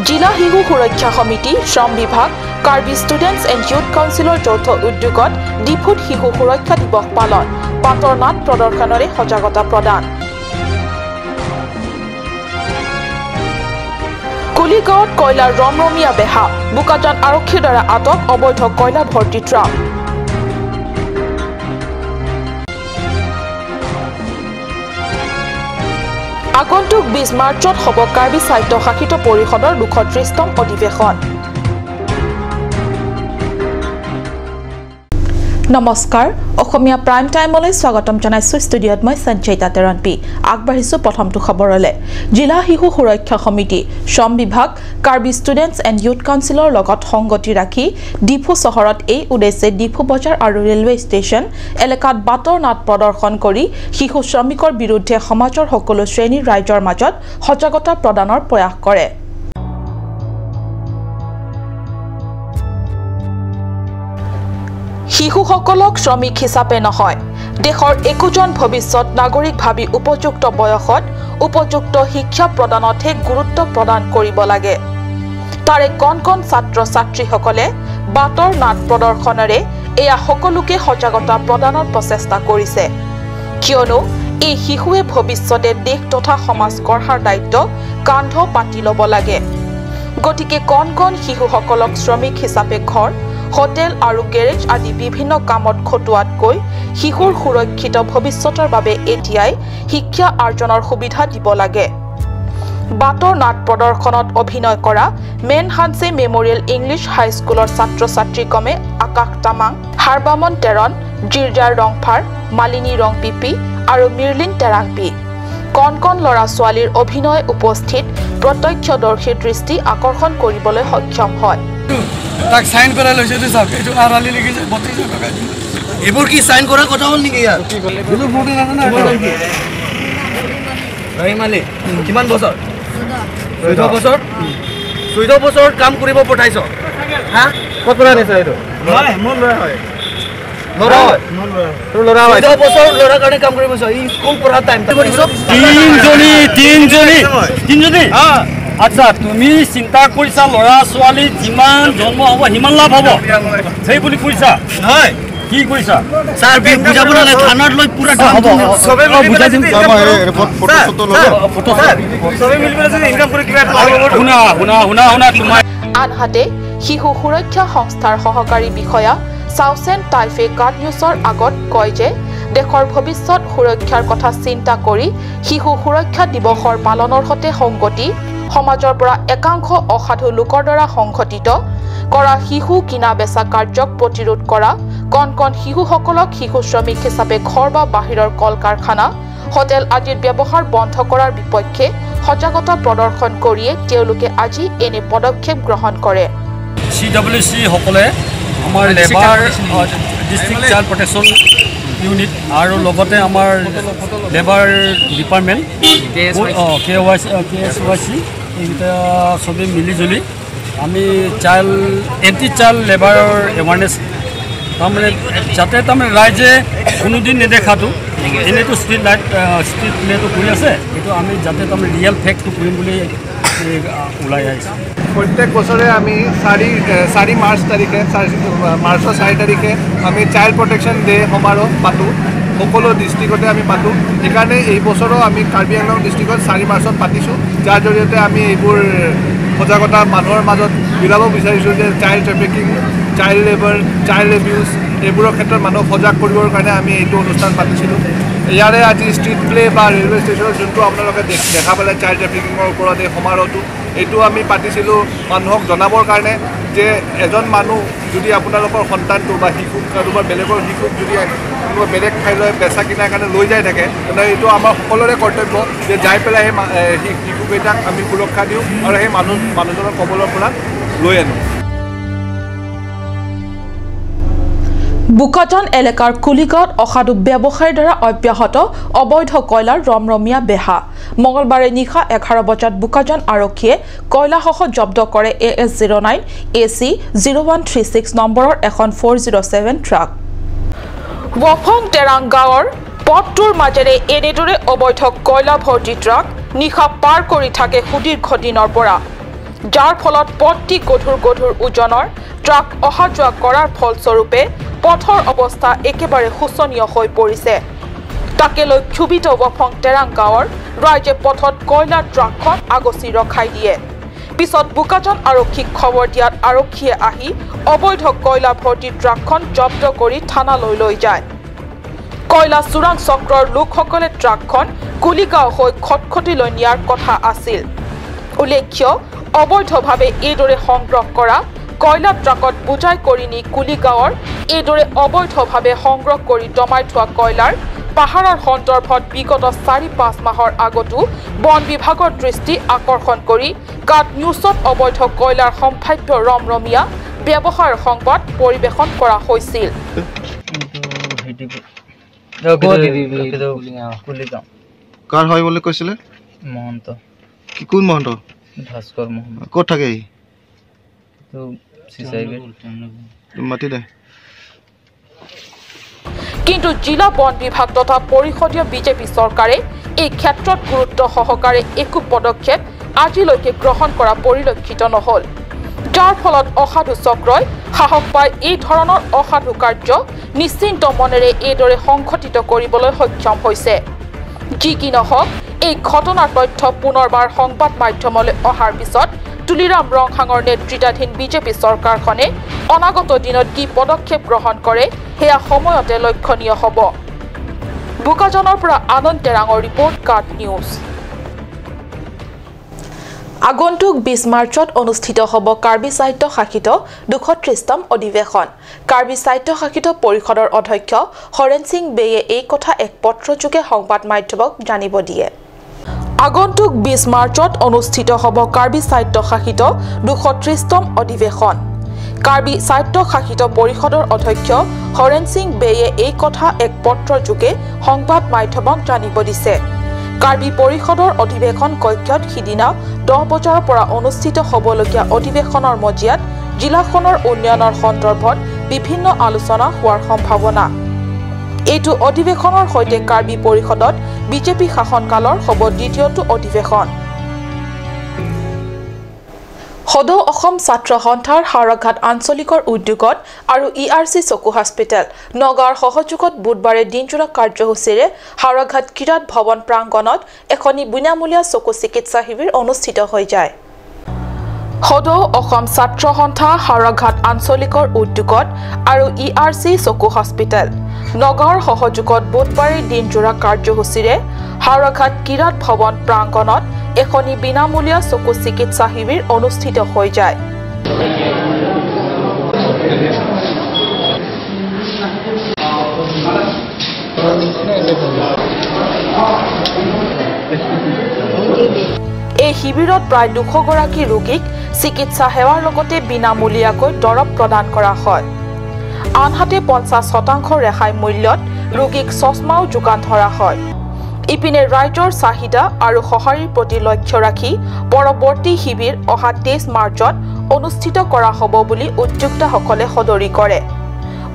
জিলা শিশু সুৰক্ষা সমিতি, শ্ৰম বিভাগ, কাৰ্বি ষ্টুডেণ্টছ এণ্ড ইউথ কাউন্সিলৰ যৌথ উদ্যোগত ডিফুত শিশু সুৰক্ষা দিৱস পালন। বাটৰ নাট প্ৰদৰ্শনেৰে সজাগতা প্ৰদান। কুলিগাঁৱত কয়লাৰ ৰমৰমীয়া বেহা। বোকাজান আৰক্ষীৰ দ্বাৰা আটক অবৈধ কয়লা ভৰ্তি ট্ৰাক। আগন্তুক 20 মাৰ্চত হ'ব কাৰ্বি স্বায়ত্ত শাসিত পৰিষদৰ 230তম অধিৱেশন। নমস্কাৰ, অসমীয়া প্ৰাইম টাইমলৈ স্বাগতম জনাইছো। ষ্টুডিঅ'ত মই সঞ্চয়িতা তেৰণপি। আগবাঢ়িছো প্ৰথমটো খবৰলৈ। জিলা শিশু সুৰক্ষা সমিতি, শ্ৰম বিভাগ, কাৰ্বি ষ্টুডেণ্টছ এণ্ড ইউথ কাউন্সিলৰ লগত সংগতি ৰাখি ডিফু চহৰত এই উদ্দেশ্যে ডিফু বজাৰ আৰু ৰেলৱে ষ্টেচন এলেকাত বাটৰ নাট প্ৰদৰ্শন কৰি শিশু শ্ৰমিকৰ বিৰুদ্ধে সমাজৰ সকলো শ্ৰেণীৰ ৰাইজৰ মাজত সজাগতা প্ৰদানৰ প্ৰয়াস কৰে। শিশুসকলক শ্ৰমিক হিচাপে নহয়, দেশৰ একোজন ভৱিষ্যত নাগৰিক ভাবি উপযুক্ত বয়সত উপযুক্ত শিক্ষা প্ৰদানতহে গুৰুত্ব প্ৰদান কৰিব লাগে। তাৰে কণ কণ ছাত্ৰ ছাত্ৰীসকলে বাটৰ নাট প্ৰদৰ্শনেৰে এয়া সকলোকে সজাগতা প্ৰদানৰ প্ৰচেষ্টা কৰিছে। কিয়নো এই শিশুৱে ভৱিষ্যতে দেশ তথা সমাজ গঢ়াৰ দায়িত্ব কান্ধ পাতি ল'ব লাগে। গতিকে কণ কণ শিশুসকলক শ্ৰমিক হিচাপে ঘৰ, হোটেল আৰু গেৰেজ আদি বিভিন্ন কামত খটুৱাতকৈ শিশুৰ সুৰক্ষিত ভৱিষ্যতৰ বাবে এতিয়াই শিক্ষা আৰ্জনৰ সুবিধা দিব লাগে। বাটৰ নাট প্ৰদৰ্শনত অভিনয় কৰা মেন হানছে মেমৰিয়েল ইংলিছ হাইস্কুলৰ ছাত্ৰ ছাত্ৰী ক্ৰমে আকাশ তামাং, হাৰবামন টেৰণ, জিৰজাৰ ৰংফাৰ, মালিনী ৰংপিপি আৰু মিৰ্লিন টেৰাংপি। কণ কণ ল'ৰা ছোৱালীৰ অভিনয় উপস্থিত প্ৰত্যক্ষদৰ্শীৰ দৃষ্টি আকৰ্ষণ কৰিবলৈ সক্ষম হয়। তাক সাইন কৰাই লৈছে, এইটো চাওক, এইটো আড়ালি লিখিছে 32 টকা। এইবোৰ কি সাইন কৰা কথা হ'ল নেকি ইয়াত? ৰহিম আলী, কিমান বছৰ? 14 বছৰ। 14 বছৰত কাম কৰিব পঠাইছ? হা, ক'ত পৰা আনিছ এইটো? মোৰ ল'ৰা হয়। ল'ৰা হয়? তোৰ ল'ৰা হয়? 14 বছৰ ল'ৰাৰ কাৰণে কাম কৰিব ই স্কুল পঢ়া টাইম। তিনজনী তিনজনী তিনজনী। আচ্ছা, তুমি চিন্তা কৰিছা ল'ৰা ছোৱালী যিমান জন্ম হ'ব সিমান লাভ হ'ব সেই বুলি কৈছা? নহয়। কি কৰিছা ছাৰ? বুজাব নালাগে, থানাত লৈ পুৰা বুজাই দিম। শুনা শুনা শুনা শুনা তোমাৰ। আনহাতে শিশু সুৰক্ষা সংস্থাৰ সহকাৰী বিষয়া চাউচেন টাইফে কাট নিউজৰ আগত কয় যে দেশৰ ভৱিষ্যত সুৰক্ষাৰ কথা চিন্তা কৰি শিশু সুৰক্ষা দিৱসৰ পালনৰ সৈতে সংগতি সমাজৰ পৰা একাংশ অসাধু লোকৰ দ্বাৰা সংঘটিত কৰা শিশু কিনা বেচা কাৰ্যক প্ৰতিৰোধ কৰা, কণ কণ শিশুসকলক শিশু শ্ৰমিক হিচাপে ঘৰ বা বাহিৰৰ কল কাৰখানা, হোটেল আদিৰ ব্যৱহাৰ বন্ধ কৰাৰ বিপক্ষে সজাগতা প্ৰদৰ্শন কৰিয়ে তেওঁলোকে আজি এনে পদক্ষেপ গ্ৰহণ কৰে। চি ডাব্লিউ চি সকলে আমাৰ labour district child protection unit আৰু লগতে আমাৰ labour department, K Y C, K S Y C, এইকেইটা চবেই মিলিজুলি আমি চাইল্ড এণ্টি চাইল্ড লেবাৰৰ এৱাৰনেছ, তাৰমানে যাতে তাৰমানে ৰাইজে কোনোদিন নেদেখাটো, এনেইতো ষ্ট্ৰীট লাইট ষ্ট্ৰীট প্লেটো কৰি আছে, সেইটো আমি যাতে তাৰমানে ৰিয়েল ফেক্টটো কৰিম বুলি ওলাই আহিছোঁ। প্ৰত্যেক বছৰে আমি 4 মাৰ্চ তাৰিখে, মাৰ্চৰ 4 তাৰিখে আমি চাইল্ড প্ৰটেকশ্যন ডে' সমাৰোহ পাতোঁ। সকলো ডিষ্ট্ৰিক্টতে আমি পাতোঁ। সেইকাৰণে এই বছৰো আমি কাৰ্বি আংলং ডিষ্ট্ৰিক্টত 4 মাৰ্চত পাতিছোঁ, যাৰ জৰিয়তে আমি এইবোৰ সজাগতা মানুহৰ মাজত বিলাব বিচাৰিছোঁ যে child trafficking, child labour, child abuse এইবোৰৰ ক্ষেত্ৰত মানুহক সজাগ কৰিবৰ কাৰণে আমি এইটো অনুষ্ঠান পাতিছিলোঁ। ইয়াৰে আজি ষ্ট্ৰীট প্লে বা ৰেলৱে ষ্টেচনত যোনটো আপোনালোকে দেখা পালে চাইল্ড ট্ৰেফিকিঙৰ ওপৰত এই সমাৰোহটো, এইটো আমি পাতিছিলোঁ মানুহক জনাবৰ কাৰণে যে এজন মানুহ যদি আপোনালোকৰ সন্তানটো বা শিশুক কাৰোবাৰ বেলেগৰ শিশুক যদি কোনোবা বেলেগ ঠাইলৈ বেচা কিনাৰ কাৰণে লৈ যাই থাকে, তেনেহ'লে এইটো আমাৰ সকলোৰে কৰ্তব্য যে যাই পেলাই সেই শিশুকেইটাক আমি সুৰক্ষা দিওঁ আৰু সেই মানুহজনৰ কবলৰ পৰা লৈ আনো। বোকাজান এলেকাৰ কুলিগাঁৱত অসাধু ব্যৱসায়ীৰ দ্বাৰা অব্যাহত অবৈধ কয়লাৰ ৰমৰমীয়া বেহা। মঙলবাৰে নিশা 11 বজাত বোকাজান আৰক্ষীয়ে কয়লাসহ জব্দ কৰে A S 09 A C 0136 নম্বৰৰ এখন 407 ট্ৰাক। ৱফং টেৰাং গাঁৱৰ পথটোৰ মাজেৰে এনেদৰে অবৈধ কয়লা ভৰ্তি ট্ৰাক নিশা পাৰ কৰি থাকে সুদীৰ্ঘ দিনৰ পৰা। যাৰ ফলত পথটি গধুৰ গধুৰ ওজনৰ ট্ৰাক অহা যোৱা কৰাৰ ফলস্বৰূপে পথৰ অৱস্থা একেবাৰে শোচনীয় হৈ পৰিছে। তাকে লৈ ক্ষোভিত ৱাফং টেৰাং গাঁৱৰ ৰাইজে পথত কয়লা ট্ৰাকখন আগচি ৰখাই দিয়ে। পিছত বোকাজান আৰক্ষীক খবৰ দিয়াত আৰক্ষীয়ে আহি অবৈধ কয়লা ভৰ্তি ট্ৰাকখন জব্দ কৰি থানালৈ লৈ যায়। কয়লা চোৰাং চক্ৰৰ লোকসকলে ট্ৰাকখন কুলিগাঁও হৈ খটখটিলৈ নিয়াৰ কথা আছিল। উল্লেখ্য, অবৈধভাৱে এইদৰে সংগ্ৰহ কৰা কয়লা ট্ৰাকত বোজাই কৰি নি কুলিগাঁৱৰ এইদৰে অবৈধভাৱে সংগ্ৰহ কৰি দমাই থোৱা কয়লাৰ পাহাৰৰ সন্দৰ্ভত বিগত 4-5 মাহৰ আগতো বন বিভাগৰ দৃষ্টি আকৰ্ষণ কৰি কাট নিউজত অবৈধ কয়লাৰ সম্ভাৱ্য ৰমৰমীয়া ব্যৱসায়ৰ সংবাদ পৰিৱেশন কৰা হৈছিল। কাৰ হয় বুলি কৈছিলে? মহন্ত। কি কোন মহন্ত? ভাস্কৰ মহন্ত। ক'ত থাকে? মাতি দে। কিন্তু জিলা বন বিভাগ তথা পৰিষদীয় বিজেপি চৰকাৰে এই ক্ষেত্ৰত গুৰুত্ব সহকাৰে একো পদক্ষেপ আজিলৈকে গ্ৰহণ কৰা পৰিলক্ষিত নহ'ল। যাৰ ফলত অসাধু চক্ৰই সাহস পাই এই ধৰণৰ অসাধু কাৰ্য নিশ্চিন্ত মনেৰে এইদৰে সংঘটিত কৰিবলৈ সক্ষম হৈছে। যি কি নহওক, এই ঘটনাৰ তথ্য পুনৰবাৰ সংবাদ মাধ্যমলৈ অহাৰ পিছত তুলিৰাম ৰংহাঙৰ নেতৃত্বাধীন বিজেপি চৰকাৰখনে অনাগত দিনত কি পদক্ষেপ গ্ৰহণ কৰে সেয়া সময়তে লক্ষণীয় হ'ব। বোকাজানৰ পৰা আনন্দ তেৰাঙৰ ৰিপৰ্ট, কাট নিউজ। আগন্তুক 20 মাৰ্চত অনুষ্ঠিত হ'ব কাৰ্বি সাহিত্য শাসিত 230তম অধিৱেশন। কাৰ্বি সাহিত্য শাসিত পৰিষদৰ অধ্যক্ষ হৰেণ সিং বেয়ে এই কথা এক পত্ৰযোগে সংবাদ মাধ্যমক জানিব দিয়ে। আগন্তুক 20 মাৰ্চত অনুষ্ঠিত হ'ব কাৰ্বি সাহিত্য শাসিত 230তম অধিৱেশন। কাৰ্বি সাহিত্য শাসিত পৰিষদৰ অধ্যক্ষ হৰেণ সিং বেয়ে এই কথা এক পত্ৰযোগে সংবাদ মাধ্যমক জানিব দিছে। কাৰ্বি পৰিষদৰ অধিৱেশন কক্ষত সিদিনা 10 বজাৰ পৰা অনুষ্ঠিত হ'বলগীয়া অধিৱেশনৰ মজিয়াত জিলাখনৰ উন্নয়নৰ সন্দৰ্ভত বিভিন্ন আলোচনা হোৱাৰ সম্ভাৱনা। এইটো অধিৱেশনৰ সৈতে কাৰ্বি পৰিষদত বিজেপি শাসনকালৰ হ'ব দ্বিতীয়টো অধিৱেশন। সদৌ অসম ছাত্ৰ সন্থাৰ হাওৰাঘাট আঞ্চলিকৰ উদ্যোগত আৰু ERC চকু হস্পিটেল নগাঁৱৰ সহযোগত বুধবাৰে দিনজোৰা কাৰ্যসূচীৰে হাওৰাঘাট কিৰাট ভৱন প্ৰাংগণত এখনি বিনামূলীয়া চকু চিকিৎসা শিবিৰ অনুষ্ঠিত হৈ যায়। সদৌ অসম ছাত্ৰ সন্থা হাওৰাঘাট আঞ্চলিকৰ উদ্যোগত আৰু ERC চকু হস্পিটেল নগাঁৱৰ সহযোগত বুধবাৰে দিনজোৰা কাৰ্যসূচীৰে হাওৰাঘাট কিৰাট ভৱন প্ৰাংগণত এখনি বিনামূলীয়া চকু চিকিৎসা শিবিৰ অনুষ্ঠিত হৈ যায়। এই শিবিৰত প্ৰায় 200 গৰাকী ৰোগীক চিকিৎসা সেৱাৰ লগতে বিনামূলীয়াকৈ দৰৱ প্ৰদান কৰা হয়। আনহাতে 50% ৰেহাই মূল্যত ৰোগীক চশমাও যোগান ধৰা হয়। ইপিনে ৰাইজৰ চাহিদা আৰু সঁহাৰিৰ প্ৰতি লক্ষ্য ৰাখি পৰৱৰ্তী শিবিৰ অহা 23 মাৰ্চত অনুষ্ঠিত কৰা হ'ব বুলি উদ্যোক্তাসকলে সদৰি কৰে।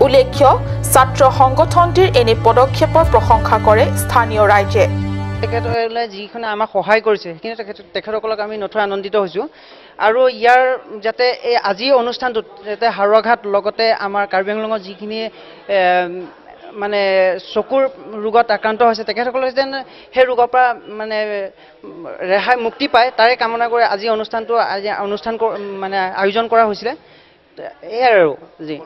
উল্লেখ্য, ছাত্ৰ সংগঠনটিৰ এনে পদক্ষেপৰ প্ৰশংসা কৰে স্থানীয় ৰাইজে। তেখেতসকলে যিখনে আমাক সহায় কৰিছে সেইখিনি তেখেতসকলক আমি নথৈ আনন্দিত হৈছোঁ। আৰু ইয়াৰ যাতে এই আজিৰ অনুষ্ঠানটোত যাতে হাওৰাঘাট লগতে আমাৰ কাৰ্বি আংলঙৰ যিখিনি মানে চকুৰ ৰোগত আক্ৰান্ত হৈছে তেখেতসকলে যেন সেই ৰোগৰ পৰা মানে ৰেহাই মুক্তি পায় তাৰে কামনা কৰি আজি অনুষ্ঠানটো আজি অনুষ্ঠান মানে আয়োজন কৰা হৈছিলে। এয়াই আৰু যি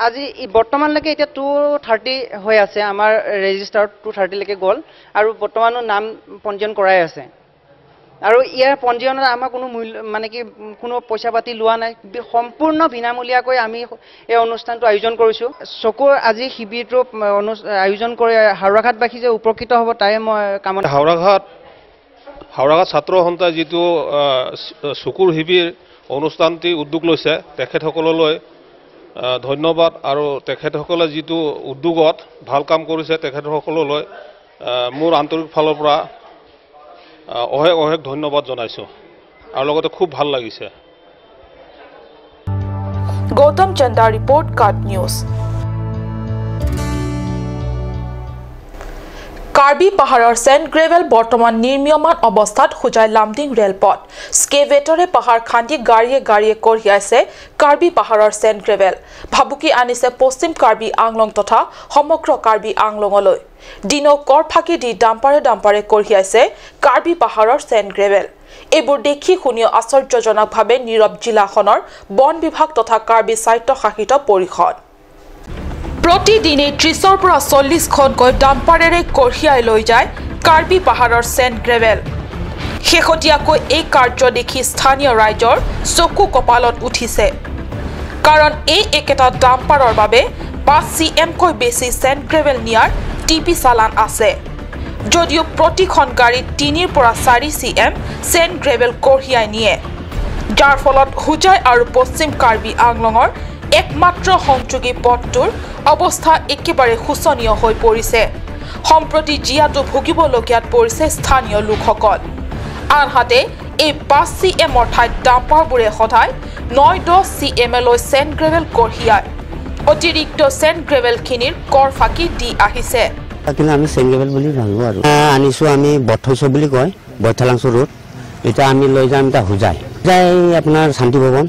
আজি বৰ্তমানলৈকে এতিয়া 230 হৈ আছে, আমাৰ ৰেজিষ্টাৰত 230লৈকে গ'ল আৰু বৰ্তমানো নাম পঞ্জীয়ন কৰাই আছে। আৰু ইয়াৰ পঞ্জীয়নত আমাৰ কোনো মূল্য মানে কি কোনো পইচা পাতি লোৱা নাই, সম্পূৰ্ণ বিনামূলীয়াকৈ আমি এই অনুষ্ঠানটো আয়োজন কৰিছোঁ। চকুৰ আজি শিবিৰটো আয়োজন কৰি হাওৰাঘাটবাসী যে উপকৃত হ'ব তাৰে মই কামনা। হাওৰাঘাট ছাত্ৰ সন্থাই যিটো চকুৰ শিবিৰ অনুষ্ঠানটি উদ্যোগ লৈছে তেখেতসকললৈ ধন্যবাদ। আৰু তেখেতসকলে যিটো উদ্যোগত ভাল কাম কৰিছে তেখেতসকললৈ মোৰ আন্তৰিক ফালৰ পৰা অশেষ অশেষ ধন্যবাদ জনাইছোঁ আৰু লগতে খুব ভাল লাগিছে। গৌতম চন্দা ৰিপৰ্ট, কাট নিউজ। কাৰ্বি পাহাৰৰ চেণ্ড গ্ৰেভেল বৰ্তমান নিৰ্মীয়মান অৱস্থাত হোজাই লামডিং ৰেলপথ। স্কেভেটৰে পাহাৰ খান্দি গাড়ীয়ে গাড়ীয়ে কঢ়িয়াইছে কাৰ্বি পাহাৰৰ চেণ্ড গ্ৰেভেল। ভাবুকি আনিছে পশ্চিম কাৰ্বি আংলং তথা সমগ্ৰ কাৰ্বি আংলঙলৈ। দিনৌ কৰ ফাঁকি দি ডাম্পাৰে ডাম্পাৰে কঢ়িয়াইছে কাৰ্বি পাহাৰৰ চেণ্ড গ্ৰেভেল। এইবোৰ দেখি শুনিও আশ্চৰ্যজনকভাৱে নীৰৱ জিলাখনৰ বন বিভাগ তথা কাৰ্বি স্বায়ত্তশাসিত পৰিষদ। প্ৰতিদিনে 30ৰ পৰা 40খনকৈ ডাম্পাৰেৰে কঢ়িয়াই লৈ যায় কাৰ্বি পাহাৰৰ চেণ্ড গ্ৰেভেল। শেহতীয়াকৈ এই কাৰ্য দেখি স্থানীয় ৰাইজৰ চকু কপালত উঠিছে। কাৰণ এই একেটা ডাম্পাৰৰ বাবে 5 cm-কৈ বেছি চেণ্ড গ্ৰেভেল নিয়াৰ টিপি চালান আছে। যদিও প্ৰতিখন গাড়ীত 3ৰ পৰা 4 cm send gravel কঢ়িয়াই নিয়ে, যাৰ ফলত হোজাই আৰু পশ্চিম কাৰ্বি আংলঙৰ একমাত্ৰ সংযোগী পথটোৰ অৱস্থা একেবাৰে শোচনীয় হৈ পৰিছে। সম্প্ৰতি জীয়াতু ভুগিবলগীয়াত পৰিছে স্থানীয় লোকসকল। আনহাতে এই 5 cm-ৰ ঠাইত ডাম্পাৰবোৰে সদায় 9-10 cm-লৈ চেণ্ড গ্ৰেভেল কঢ়িয়াই অতিৰিক্ত চেণ্ড গ্ৰেভেলখিনিৰ কৰ ফাঁকি দি আহিছে। কিন্তু আমি চেণ্ড গ্ৰেভেল বুলি জানো আৰু আনিছোঁ আমি বথৈছ বুলি কয়, বৈঠালাংছ ৰোড। এতিয়া আমি লৈ যাম এতিয়া হোজাই, হোজাই আপোনাৰ শান্তি ভৱন,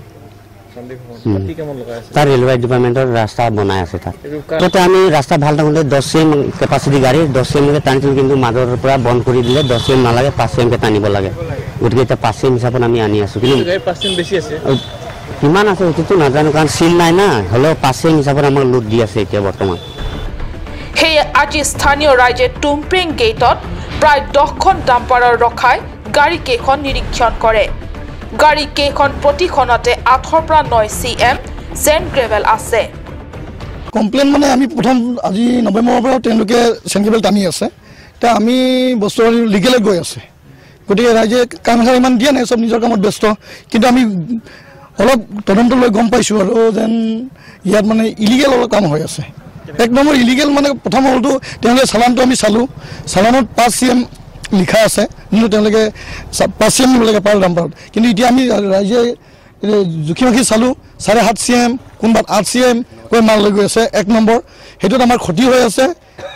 তাৰ ৰেলৱে ডিপাৰ্টমেণ্টৰ ৰাস্তা বনাই আছে তাত। তাতে আমি ৰাস্তা ভাল থাকোঁতে 10 cm capacity গাড়ী 10 cm-কে টানিছিলোঁ, কিন্তু মাজৰ পৰা বন্ধ কৰি দিলে 10 cm নালাগে, 5 cm-কে টানিব লাগে। গতিকে এতিয়া 5 cm হিচাপত আমি আনি আছোঁ। কিন্তু কিমান আছে সেইটোতো নাজানো, কাৰণ চিল নাই না, হ'লেও 5 cm হিচাপত আমাক লোড দি আছে এতিয়া বৰ্তমান। সেয়ে আজি স্থানীয় ৰাইজে টুমপ্ৰেং গেটত প্ৰায় 10খন ডাম্পাৰৰ ৰখাই গাড়ীকেইখন নিৰীক্ষণ কৰে। গাড়ী কেইখন প্ৰতিখনতে 8ৰ পৰা 9 cm send gravel আছে। কমপ্লেইন মানে আমি প্ৰথম আজি নৱেম্বৰৰ পৰা তেওঁলোকে চেণ্ড গ্ৰেভেল টানি আছে। এতিয়া আমি বস্তু লিগেলে গৈ আছে, গতিকে ৰাইজে কাম খাৰ ইমান দিয়া নাই, চব নিজৰ কামত ব্যস্ত। কিন্তু আমি অলপ তদন্ত লৈ গম পাইছোঁ আৰু যেন ইয়াত মানে ইলিগেল অলপ কাম হৈ আছে। এক নম্বৰ ইলিগেল মানে প্ৰথম হ'লটো তেওঁলোকে চালানটো আমি চালোঁ, চালানত 5 cm লিখা আছে, কিন্তু তেওঁলোকে 5 cm নিব লাগে পাৰ ডাম্পাৰত। কিন্তু এতিয়া আমি ৰাইজে জুখি মাখি চালোঁ, 7.5 cm, কোনোবাত 8 cm কৈ মাল লৈ গৈ আছে। এক নম্বৰ সেইটোত আমাৰ ক্ষতি হৈ আছে।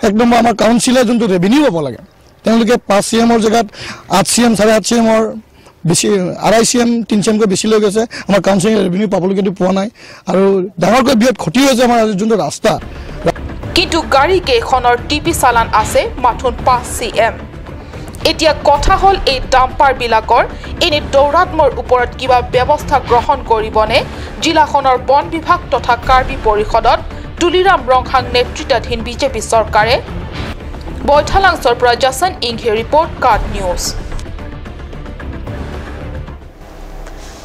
এক নম্বৰ আমাৰ কাউন্সিলে যোনটো ৰেভিনিউ পাব লাগে, তেওঁলোকে 5 cm-ৰ জেগাত 8 cm, 8.5 cm-ৰ বেছি, 2.5 cm, 3 cm-কৈ বেছি লৈ গৈছে। আমাৰ কাউন্সিলে ৰেভিনিউ পাবলৈ কিন্তু পোৱা নাই আৰু ডাঙৰকৈ বিৰাট ক্ষতি হৈছে আমাৰ যোনটো ৰাস্তা। কিন্তু গাড়ী কেইখনৰ টিপি চালান আছে মাথোন 5 cm। এতিয়া কথা হ'ল এই ডাম্পাৰবিলাকৰ এনে দৌৰাত্মৰ ওপৰত কিবা ব্যৱস্থা গ্ৰহণ কৰিবনে জিলাখনৰ বন বিভাগ তথা কাৰ্বি পৰিষদত তুলিৰাম ৰংহাং নেতৃত্বাধীন বিজেপি চৰকাৰে? বৈঠালাংছৰ পৰা জাছন ইংহে ৰিপৰ্ট, কাট নিউজ।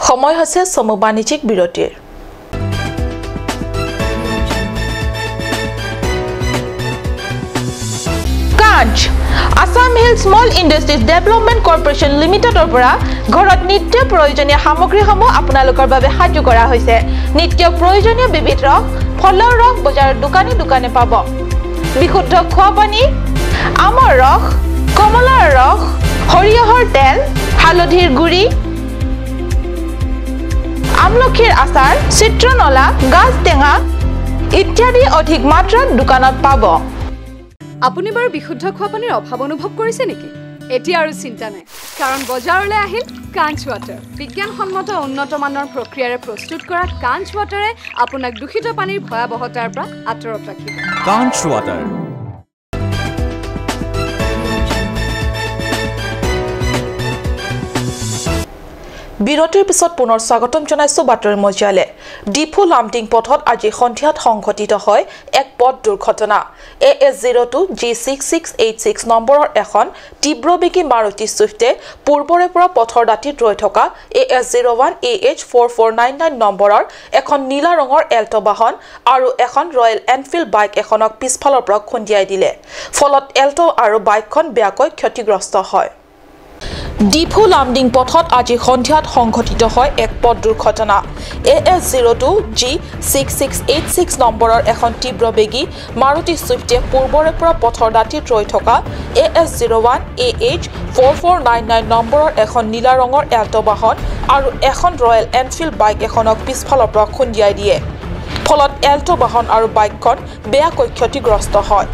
সময় হৈছে চমু বাণিজ্যিক বিৰতিৰ। Assam Hill Small Industries Development Corporation লিমিটেডৰ পৰা ঘৰত নিত্য প্ৰয়োজনীয় সামগ্ৰীসমূহ আপোনালোকৰ বাবে সাজু কৰা হৈছে। নিত্য প্ৰয়োজনীয় বিবিধ ৰস, ফলৰ ৰস বজাৰৰ দোকানে দোকানে পাব। বিশুদ্ধ খোৱা পানী, আমৰ ৰস, কমলাৰ ৰস, সৰিয়হৰ তেল, হালধিৰ গুড়ি, আমলখিৰ আচাৰ, চিত্ৰনলা, গাজ টেঙা ইত্যাদি অধিক মাত্ৰাত দোকানত পাব। আপুনি বাৰু বিশুদ্ধ খোৱা পানীৰ অভাৱ অনুভৱ কৰিছে নেকি? এতিয়া আৰু চিন্তা নাই, কাৰণ বজাৰলৈ আহিল কাঞ্চ ৱাটাৰ। বিজ্ঞানসন্মত উন্নত মানৰ প্ৰক্ৰিয়াৰে প্ৰস্তুত কৰা কাঞ্চ ৱাটাৰে আপোনাক দূষিত পানীৰ ভয়াৱহতাৰ পৰা আঁতৰত ৰাখিব। কাঞ্চ ৱাটাৰ। বিৰতিৰ পিছত পুনৰ স্বাগতম জনাইছো বাতৰি মজিয়ালে। ডিফু লামডিং পথত আজি সন্ধিয়াত সংঘটিত হয় এক পথ দুৰ্ঘটনা। AS 02 G 6686 নম্বৰৰ এখন তীব্ৰবেগী মাৰুতি চুইফ্টে পূৰ্বৰে পৰা পথৰ দাঁতিত ৰৈ থকা AS 01 AH 4499 নম্বৰৰ এখন নীলা ৰঙৰ এল্ট' বাহন আৰু এখন ৰয়েল এনফিল্ড বাইক এখনক পিছফালৰ পৰা খুন্দিয়াই দিলে। ফলত এল্ট' আৰু বাইকখন বেয়াকৈ ক্ষতিগ্ৰস্ত হয়। ডিফু লামডিং পথত আজি সন্ধিয়াত সংঘটিত হয় এক পথ দুৰ্ঘটনা। AS 02 G 6686 নম্বৰৰ এখন তীব্ৰবেগী মাৰুতি চুইফ্টে পূৰ্বৰে পৰা পথৰ দাঁতিত ৰৈ থকা AS 01 AH 4499 নম্বৰৰ এখন নীলা ৰঙৰ এল্ট' বাহন আৰু এখন ৰয়েল এনফিল্ড বাইক এখনক পিছফালৰ পৰা খুন্দিয়াই দিয়ে। ফলত এল্ট' বাহন আৰু বাইকখন বেয়াকৈ ক্ষতিগ্ৰস্ত হয়।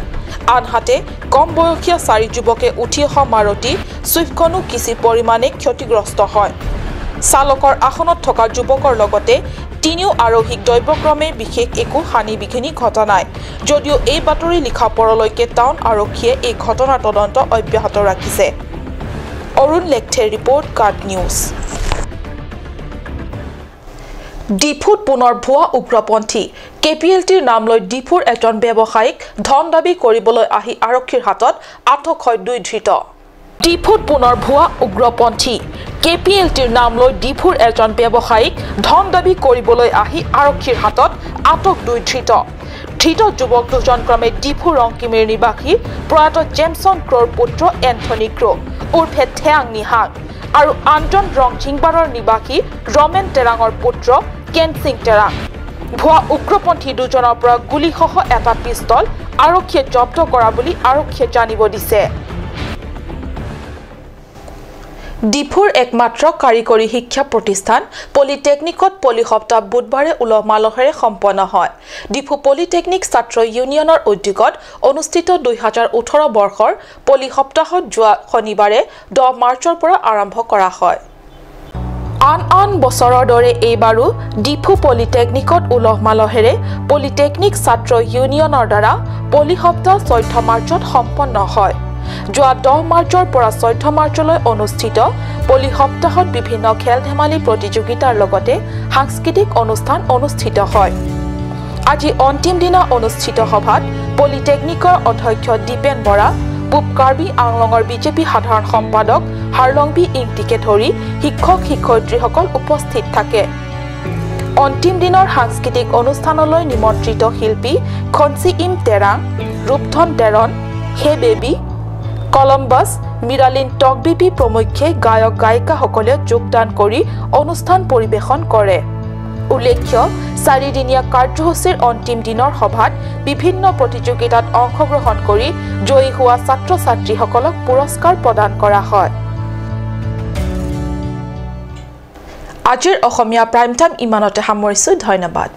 আনহাতে কম বয়সীয়া চাৰি যুৱকে উঠি অহা মাৰুতি ছুইফ্টখনো কিছু পৰিমাণে ক্ষতিগ্ৰস্ত হয়। চালকৰ আসনত থকা যুৱকৰ লগতে তিনিও আৰোহীক দৈৱক্ৰমে বিশেষ একো হানি বিঘিনি ঘটা নাই যদিও এই বাতৰি লিখা পৰলৈকে টাউন আৰক্ষীয়ে এই ঘটনাৰ তদন্ত অব্যাহত ৰাখিছে। অৰুণ লেখথেৰ ৰিপৰ্ট, কাৰ্ড নিউজ। ডিফুত পুনৰ ভুৱা উগ্ৰপন্থী। কেপিএলটিৰ নাম লৈ ডিফুৰ এজন ব্যৱসায়ীক ধন দাবী কৰিবলৈ আহি আৰক্ষীৰ হাতত আটক হয় দুই ধৃত। ডিফুত পুনৰ ভুৱা উগ্ৰপন্থী। কেপিএলটিৰ নাম লৈ ডিফুৰ এজন ব্যৱসায়ীক ধন দাবী কৰিবলৈ আহি আৰক্ষীৰ হাতত আটক দুই ধৃত। ধৃত যুৱক দুজন ক্ৰমে ডিফু ৰংকিমিৰ নিবাসী প্ৰয়াত জেমছন ক্ৰ'ৰ পুত্ৰ এন্থনী ক্ৰ' উৰ্ফে থেয়াং নিহাং আৰু আনজন ৰংঝিংবাৰৰ নিবাসী ৰমেন টেৰাঙৰ পুত্ৰ কেনচিং টেৰাং। ভুৱা উগ্ৰপন্থী দুজনৰ পৰা গুলীসহ এটা পিষ্টল আৰক্ষীয়ে জব্দ কৰা বুলি আৰক্ষীয়ে জানিব দিছে। ডিফুৰ একমাত্ৰ কাৰিকৰী শিক্ষা প্ৰতিষ্ঠান পলিটেকনিকত পলি সপ্তাহ বুধবাৰে উলহ মালহেৰে সম্পন্ন হয়। ডিফু পলিটেকনিক ছাত্ৰ ইউনিয়নৰ উদ্যোগত অনুষ্ঠিত 2018 বৰ্ষৰ পলি সপ্তাহত যোৱা শনিবাৰে 10 মাৰ্চৰ পৰা আৰম্ভ কৰা হয়। আন আন বছৰৰ দৰে এইবাৰো ডিফু পলিটেকনিকত উলহ মালহেৰে পলিটেকনিক ছাত্ৰ ইউনিয়নৰ দ্বাৰা পলি সপ্তাহ 14 মাৰ্চত সম্পন্ন হয়। যোৱা 10 মাৰ্চৰ পৰা 14 মাৰ্চলৈ অনুষ্ঠিত পলি সপ্তাহত বিভিন্ন খেল ধেমালি প্ৰতিযোগিতাৰ লগতে সাংস্কৃতিক অনুষ্ঠান অনুষ্ঠিত হয়। আজি অন্তিম দিনা অনুষ্ঠিত সভাত পলিটেকনিকৰ অধ্যক্ষ দীপেন বৰা, পূব কাৰ্বি আংলঙৰ বিজেপি সাধাৰণ সম্পাদক হাৰলংবি ইংটিকে ধৰি শিক্ষক শিক্ষয়িত্ৰীসকল উপস্থিত থাকে। অন্তিম দিনৰ সাংস্কৃতিক অনুষ্ঠানলৈ নিমন্ত্ৰিত শিল্পী খনচি ইম তেৰাং, ৰূপধন টেৰণ, হে বেবী, কলম্বাছ, মিৰালিন টকবিপি প্ৰমুখ্যে গায়ক গায়িকাসকলে যোগদান কৰি অনুষ্ঠান পৰিৱেশন কৰে। উল্লেখ্য, চাৰিদিনীয়া কাৰ্যসূচীৰ অন্তিম দিনৰ সভাত বিভিন্ন প্ৰতিযোগিতাত অংশগ্ৰহণ কৰি জয়ী হোৱা ছাত্ৰ ছাত্ৰীসকলক পুৰস্কাৰ প্ৰদান কৰা হয়। আজিৰ অসমীয়া প্ৰাইম টাইম ইমানতে সামৰিছোঁ। ধন্যবাদ।